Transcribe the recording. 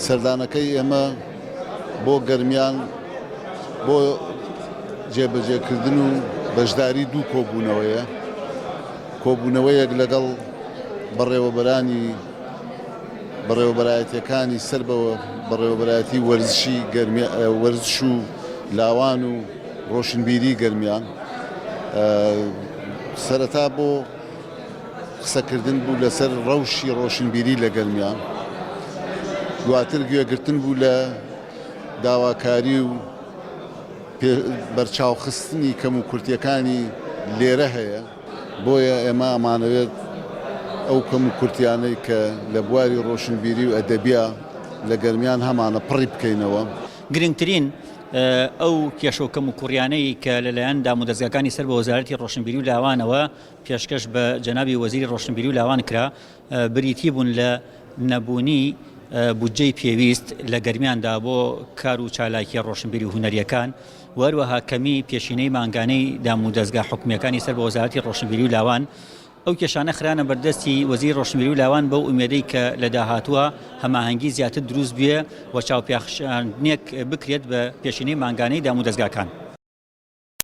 سەردانەکەی ئێمە بۆ گەرمیان بۆ جێبەجێکردن و بەشداری دوو کۆبوونەوەیە، کۆبوونەوەیەک لەگەڵ بەڕێوەبەرانی بەڕێوەبەرایەتیەکانی سەر بە بەڕێوەبەرایەتی وەرزشی وەرزش و لاوان و ڕۆشنبیری گەرمیان سەرەتا بۆ قسەکردن بوو لەسەر ڕەوشی ڕۆشنبیری لە گەرمیان، دواتر گوێگرتن بوو لە داواکاری و بەرچاوخستنی کەموکورتیەکانی لێرە هەیە، بۆیە ئێمە ئەمانەوێت ئەو کەموکورتیانەی کە لە بواری ڕۆشنبیری و ئەدەبیا لە گەرمیان هەمانە پڕی بکەینەوە. گرنگترین ئەو کێشە و کەموکوڕیانەی کە لەلایەن دامودەزگاکانی سەر بە وەزارەتی ڕۆشنبیری و لاوانەوە پێشکەش بە جەنابی وەزیری ڕۆشنبیری و لاوان کرا، بریتی بوون لە نەبوونی بودجەی پێویست لە گەرمیاندا بۆ کار و چالاکییە ڕۆشنبیری و هونەرییەکان و هەروەها کەمی پێشینەی مانگانەی دامودەزگا حکومییەکانی سەر بە وەزارەتی ڕۆشنبیری و لاوان. ئەو کێشانە خرانە بەردەستی وەزیری ڕۆشنبیری و لاوان بەو ئومێدەی کە لە داهاتووە هەماهەنگی زیاتر دروست بێ و چاوپیاخشاندنێک بکرێت بە پێشینەی مانگانەی دامودەزگاکان.